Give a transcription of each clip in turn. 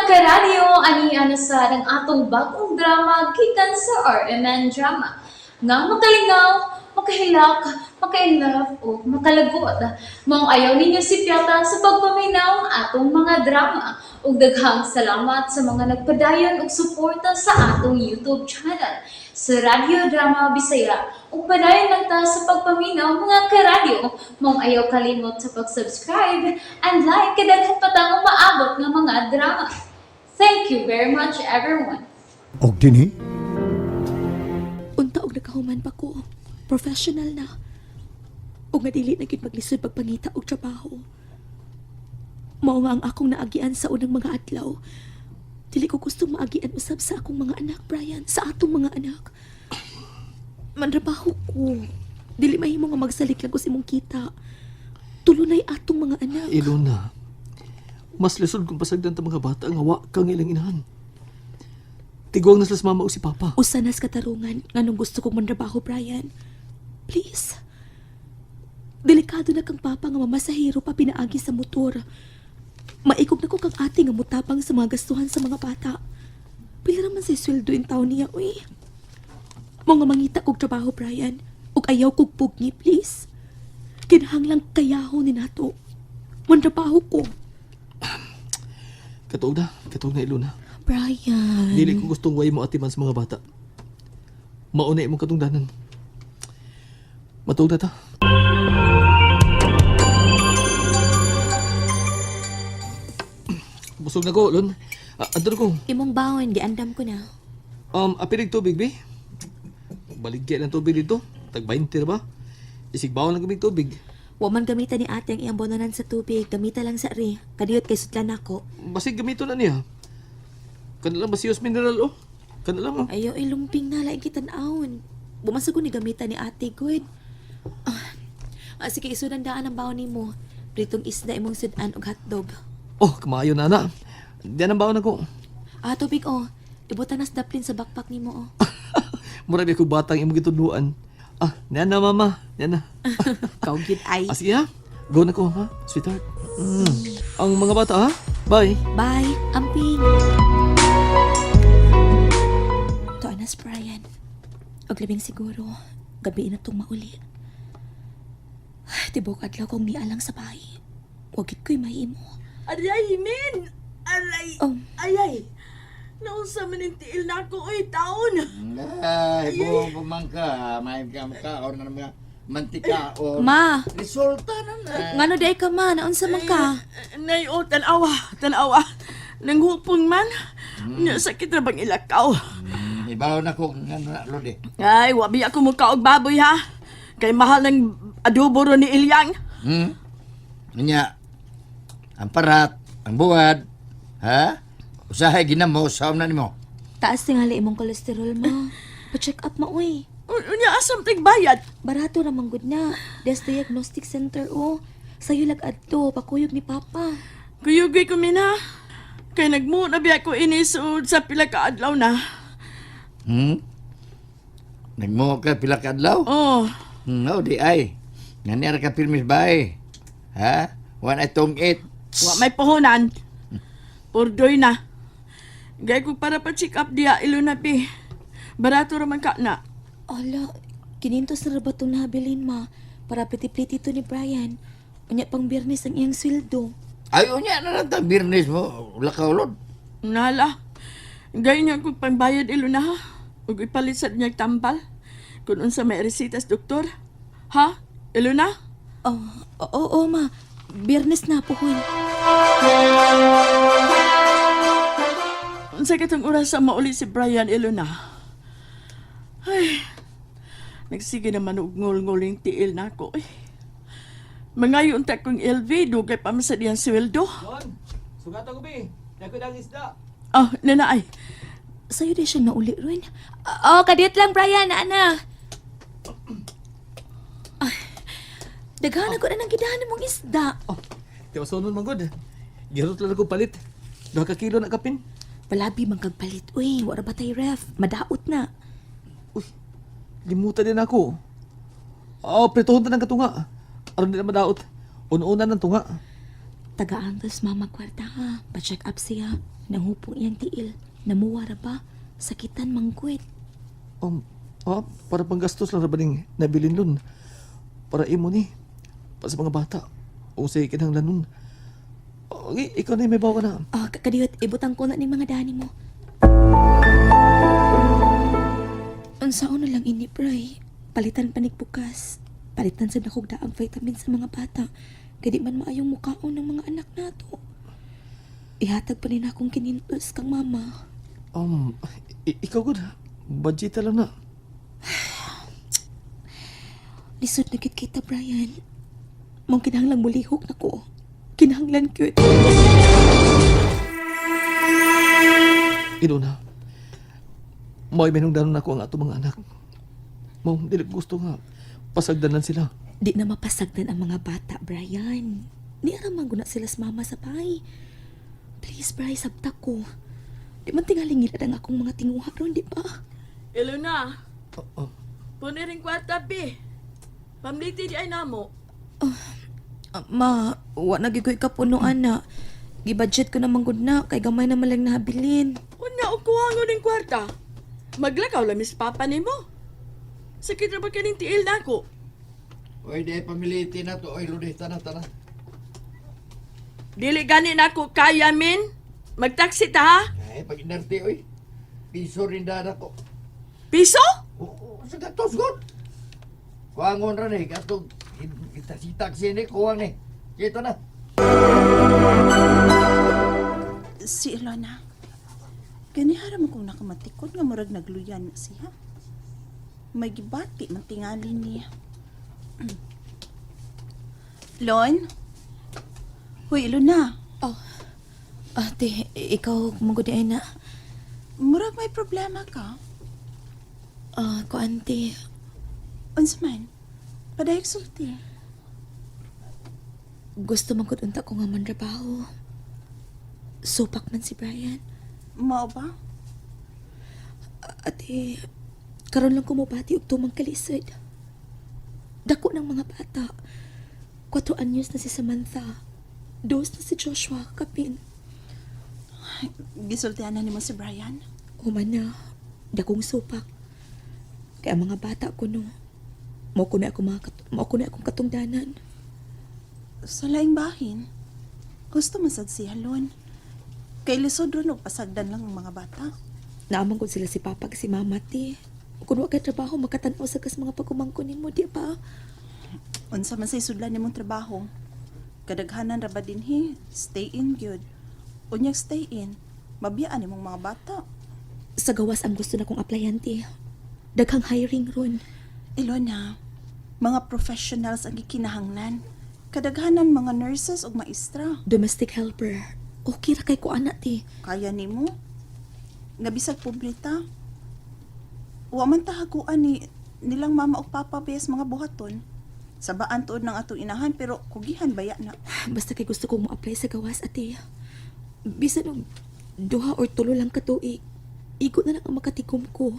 Karadyo, ani ana sa ang atong bagong drama gikan sa RMN Drama. Nga makalingaw, makahilak, makainlove o makalagot. Maong ayaw ninyo sipyata sa pagpaminaw ang atong mga drama. Ug daghang salamat sa mga nagpadayon og suporta sa atong YouTube channel sa Radyo Drama Bisaya. Ug padayon lang ta sa pagpaminaw, mga karadyo. Maong ayaw kalimot sa pag-subscribe and like kay daghan pa tang umaabot nga mga drama. Thank you very much, everyone. Og dinhi Unta og nakahuman pa ko. Professional na. Og nga dili na gyud maglisod pagpangita og trabaho. Mao nga ang akong naagian sa unang mga adlaw. Dili ko gustong maagian usab sa akong mga anak, Brian. Sa atong mga anak. Manrabaho ko. Dili mahimo nga magsalik lang ko sa imong kita. Tulunay atong mga anak. Ilona, mas lisod kung pasagdan ta mga bata nga wa kang ilang inahan. Tiguang na sila sa mama o si papa. Usa nas katarungan nganong gusto kong manrabaho, Brian. Please. Delikado na kang papa nga mamasahero pa pinaagi sa motor. Maikog na ko kang ate nga mutapang sa mga gastuhan sa mga bata. Pila naman sa sweldo in taon niya, uy. Mo nga mangita kog trabaho, Brian. Ug ayaw kog pugni, please. Kinahanglang kayaho ni nato. Manrabaho ko. Katuog na, Ilona. Brian. Dili ko gustong way mo atiman sa mga bata. Mauna imong katungdanan. Matuog na ta. Busog na ko, Lon. Ah, andun ko. Imong bawon, giandam ko na. Apilig tubig, bi. Baligya ng tubig dito. Tag 20 ra ba? Isigbaon lang kami tubig. Wa man gamita ni ate ang iyang bononan sa tubig, gamita lang sa ri. Kadiyot kay sudlan nako. Basig gamito na niya. Kana lang basiyos mineral, oh. Kana lang, oh. Ayaw ay lumping na laing kitan-awon. Bumasag ko ni gamita ni ate, good. Ah, ah, sige, isudan daan ang bawon nimo. Pritong isda imong sudan og hotdog. Oh, kamayo na na. Diyan ang baon ako. Ah, tubig oh. Ibutan na sa daplin sa backpack nimo oh. Mura ba ko batang imong gitunuan. Ah, niyan na mama. Niyan na. Kaw gyud ay. Ah, sige ha. Go na ko ha, sweetheart. Ang mga bata ha. Bye. Bye, amping. To anas Brian. Og labing siguro, gabi na tong mauli. Ay, tibok adlaw kong nialang sa bahay. Wag gid ko'y mahimo. Aray, min! Aray! Ayay! Naunsa man ang tiil na ako, oy, taon! Ay, buong pumangka, may ka or na mga mantika or Ma, resulta na na. ngano day ka ma, naunsa man ka? Nay, oh, tanawa, tanawa. Nanghupong man. Nya, sakit na bang ilakaw? Ibaw na ko nga na lodi. Ay, wabi ako mukha og baboy, ha? Kay mahal ng adobo ro ni Ilyang. Nya, ang parat, ang buwad, ha? Usahay ginamo, usaw na nimo. Taas tingali imong kolesterol ma. Pa-check up ma uy. Unya, asam bayad. Barato ra man gud na. Des Diagnostic Center o. Sayo lag adto pakuyog ni Papa. Kuyugoy ko, min, ha? Kay nagmuo na biya ko inisod sa pila ka adlaw na. Nagmo ka pila ka adlaw? Oh, No, di ay. Nani ra ka pirmis bay. Ha? One ay tong eight. wa may puhunan. Purdoy na. Gay ko para pa-check up diya, ilo na, pi. Barato ra man ka na. Ala, kinintos na ra ba itong nabilin ma? Para pliti-pliti to ni Brian. Unya pang Biyernes ang iyang sweldo. Ay, unya na lang tang birnis mo. Lakaw lod. Nala. Gay niya kong pambayad ilo na ha. Ug ipalit sad niya tambal. Kung unsa may resitas doktor. Ha? Ilo na? Oh, oo, oo, ma. Biyernes na, puhon. Unsa katong oras ang mauli si Brian ilo na? Ay. Nagsige naman og ngol-ngol yung tiil nako. Ay. Mangayon ta kong LV dugay pa man sa diyang sweldo. Lon, sugatan ko bi. Dako dang isda. Oh, nana ay. Sa'yo di siya nauli ron. Oo, kadiyot lang, Brian. Ana. Ay, daghan ako na ng gidahan mong isda. Oh, di ba sonon man gud. Girot lang ko palit. 2 ka kilo na kapin. Palabi man kag palit. Uy, wara ba tay ref? Madaot na. Uy, limutan din ako. Oh, prituhon ta ng katunga. Aron di na madaot. Una-una ng tunga. Tagaan tas mama kwarta ha. Pa-check up siya. Nanghupong iyang tiil. Namuwa ra ba? Sakitan mangkwit. Para panggastos lang ra ba ning nabilin nun? Para imo ni. Para sa mga bata. O sa kinahanglan nun. Okay, ikaw na yung may bawa ka na. Ah, kadiyot, ibutang ko na ning mga dani mo. Unsaon na lang ini, Bray. Palitan panig bukas. Palitan sa nakog daang vitamin sa mga bata. Kay di man maayong mukaon ng mga anak nato. Ihatag pa ni na akong kinintos kang mama. Ikaw gud. Budget lang na. Lisod na gid kita, Brian. Mong kinahanglang mulihok na ko. Kinahanglan gyud. Ilona. Mao'y minungdanon ako ang ato mga anak. Mao dili ko gusto nga pasagdanan sila. Di na mapasagdan ang mga bata, Brian. Ni aramang guna sila sa mama sa pay. Please, Bri, sabta ko. Di man tingaling ngilad ang akong mga tinguha ron, di ba? Ilona, Oh, oh. puni rin kwarta, bi. Pamliti di ay namo. Ma, wa na gyud ko'y kapunuan na. Gibudget ko naman gud na, kay gamay na lang nahabilin. Una, o kuha nga rin kwarta. Maglakaw lamis papa nimo. Sakit ra ba kaning tiil nako? Oy, di pamiliti na to. Oy, Lodi, tana, tana. Dili gani nako kaya min. Magtaksi ta ha? Ay, pag inerte, oy. Piso rin dana ko. Piso? Oo, sa gatos, god. Kuangon ra ni, katong si taxi ni, kuwang ni. Kita na. Si Ilona. Ganihara mo kong nakamatikod nga murag nagluyan na siya. May gibati man tingali niya. Lon? Hoy, Ilona. Oh, ate, ikaw mong ay na. Murag may problema ka. Ah, ko ante, Unsa man? Padayag sulti. gusto man gud unta ko nga manrabaho. Supak man si Brian. Mao ba? Ate, karon lang ko mobati og tumang kalisod. Dako ng mga bata. 4 anyos na si Samantha. 2 na si Joshua, kapin. Gisultihan na nimo si Brian. Human na, dakong supak. Kaya ang mga bata ko no, mao ko na akong katungdanan. Sa laing bahin, gusto man sad siya, Lon. Kay lisod ron og pasagdan lang ang mga bata. Naamang ko sila si Papa si Mama ti. Kung wa kay trabaho, makatan-aw sa kas mga pagkumangko nimo, di ba? Unsa man say sudlan nimong trabaho. Kadaghanan ra ba dinhi, stay in gyud. Unyag stay in, mabiyaan nimong mga bata. Sa gawas ang gusto na kong applyan ti. Daghang hiring ron. Ilona, mga professionals ang gikinahanglan. Kadaghanan mga nurses ug maestra. Domestic helper. Okay ra kay ko ana ti. Kaya nimo? Nga bisag pobreta. Wa man tahaguan ni nilang mama ug papa bes mga buhaton. Sabaan tuod ng atong inahan pero kugihan baya na. Basta kay gusto kong mo-apply sa gawas, ate. Bisan og 2 or 3 lang ka tuig. Igo na lang ang makatikom ko.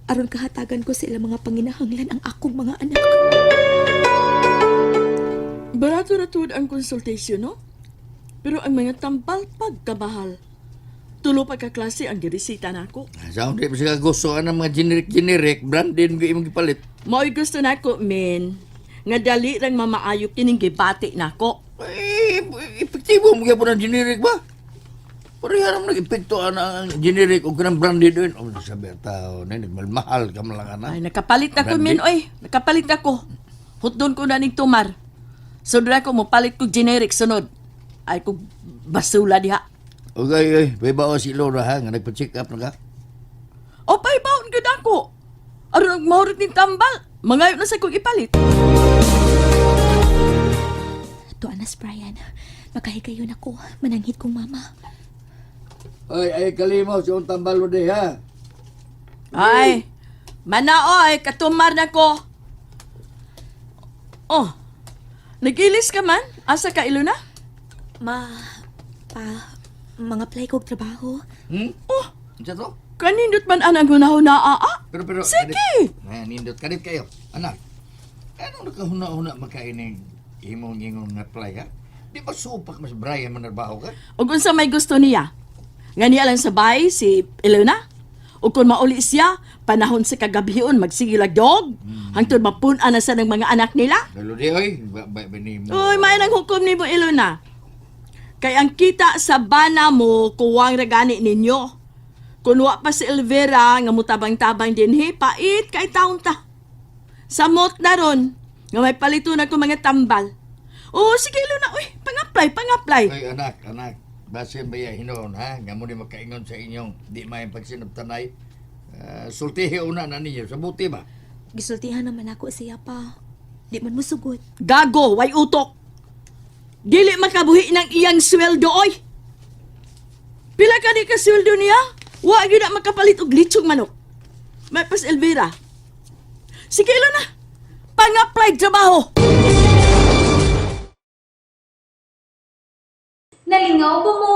Aron kahatagan ko sa ilang mga panginahanglan ang akong mga anak. Barato na tuod ang consultation, no? Pero ang mga tambal pagkamahal. Tulo pa ka klase ang giresita nako. Sa di pa siya gusto ang mga generic-generic, branded mo imong gipalit. Mao'y gusto nako, min. Nga dali lang mamaayo kining gibati nako. Eh, epektibo mo gyapon ang generic ba? Pareha naman nag-epekto ang generic o kanang branded yun. Oh, sabi ang tao, na nagmalmahal ka man lang ana. Ay, nakapalit ako, min, oy. Nakapalit ako. Hutdon ko na ning tumar. Sunod ako, mopalit ko generic sunod. Ay, kung basula diha. Okay, ay, may bawa si Laura ha, nga nagpa-check up na ka. O, paibaon gud ako. Aron og mahurot ning tambal. Mangayo na sa kong ipalit. Tuan nas, Brian. Makahigayon ako. Mananghid kong mama. Ay, ay, kalimaw si Untang Balo di ha. Ay, mana oy, katumar na ko. Oh, nagilis ka man? Asa ka ilo na? Ma, pa, mga apply kog trabaho. Hmm? Oh, Unsa to? kanindot man anang hunahuna aa. Pero, Sige! Kanit, ay, nindot, kanit kayo. Anak, anong nakahuna-huna makaining imong ingong apply ha? Di ba supak mas Brian manarbaho ka? Ug unsa may gusto niya? Nga niya lang sa bahay si Elena. O kung mauli siya, panahon sa kagabhion, magsigilag dog. Hangtod mapun-an na sa ng mga anak nila. Lalo di, oy. Ba, ba, ba, ni mo. Uy, may nang hukom ni mo, Ilona. Kay ang kita sa bana mo, kuwang ragani ninyo. Kunwa pa si Elvira, nga mutabang-tabang din, he, pait kay taon ta. Samot na ron, nga may palito na ko mga tambal. Oo, sige, Ilona, uy, pang-apply, pang-apply. Oy, anak, anak. Base ba ya hinoon, ha? Nga mo ni makaingon sa inyong di may pagsinabtanay. Sultihi una na ninyo. Sa buti ba? Gisultihan naman ako siya pa. Di man mo sugot. Gago, way utok. Dili makabuhi ng iyang sweldo, oy. Pila ka di ka sweldo niya? Wa gyud na makapalit og litsong manok. May pas Elvira. Sige, Ilona. Pang-apply trabaho. Nalingaw ba mo?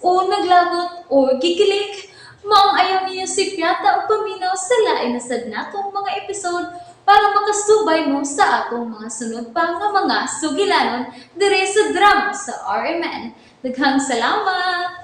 O naglagot o gikilig? Maong ayaw niyo si Piata o paminaw sa lain na sad natong mga episode para makasubay mo sa atong mga sunod pa nga mga sugilanon dire sa drama sa RMN. Daghang salamat!